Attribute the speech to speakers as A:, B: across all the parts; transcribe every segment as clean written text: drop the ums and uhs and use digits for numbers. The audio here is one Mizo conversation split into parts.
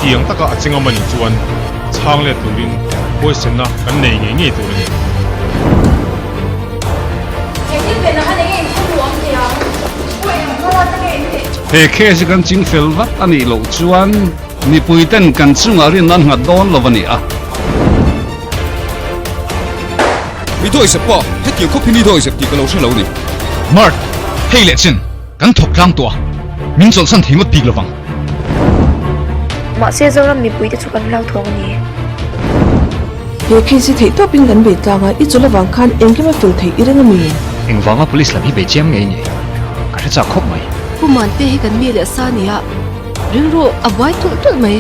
A: Chutiang taka a chengam a nih chuan chhang let turin huaisenna kan nei ngei ngei tur a ni.
B: He case hi kan ching fel vat a nih loh chuan mipui ten kan chungah rinna an nghat dawn lo a ni a.
C: Mi dawihzep pawh hetiang khawp hi mi dawihzep tih ka lo hre lo ni.
D: Mark, hei leh chin, kan thawk tlang tawh a, min chawlhsan thei ngawt bik lovang.
E: Mahse Zoram mipuite chu kan hlauthawng a ni.
F: He case hi theih tawpin kan bei tlang a, i chawl avang khan engkim a fel theih i ring a mi?
D: Engvanga police lam hi bei chiam ngei ni? Ka hre chak khawp mai.
G: Pu Muante hi kan mi leh sa nia, rilru a buai tulh tulh mai.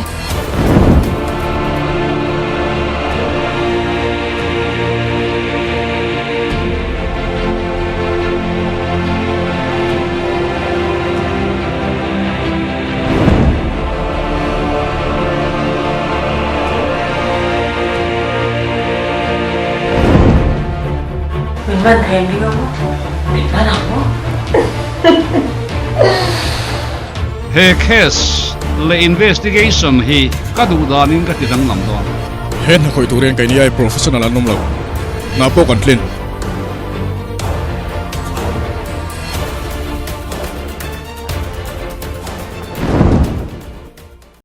H: Min man thei ang ding ang maw? Min man ang maw?
B: He case leh investigation hi ka duh danin ka ti danglam dawn.
C: He hna khawih tur hian keini ai professional an awm lo. Hna pawh kan tlin.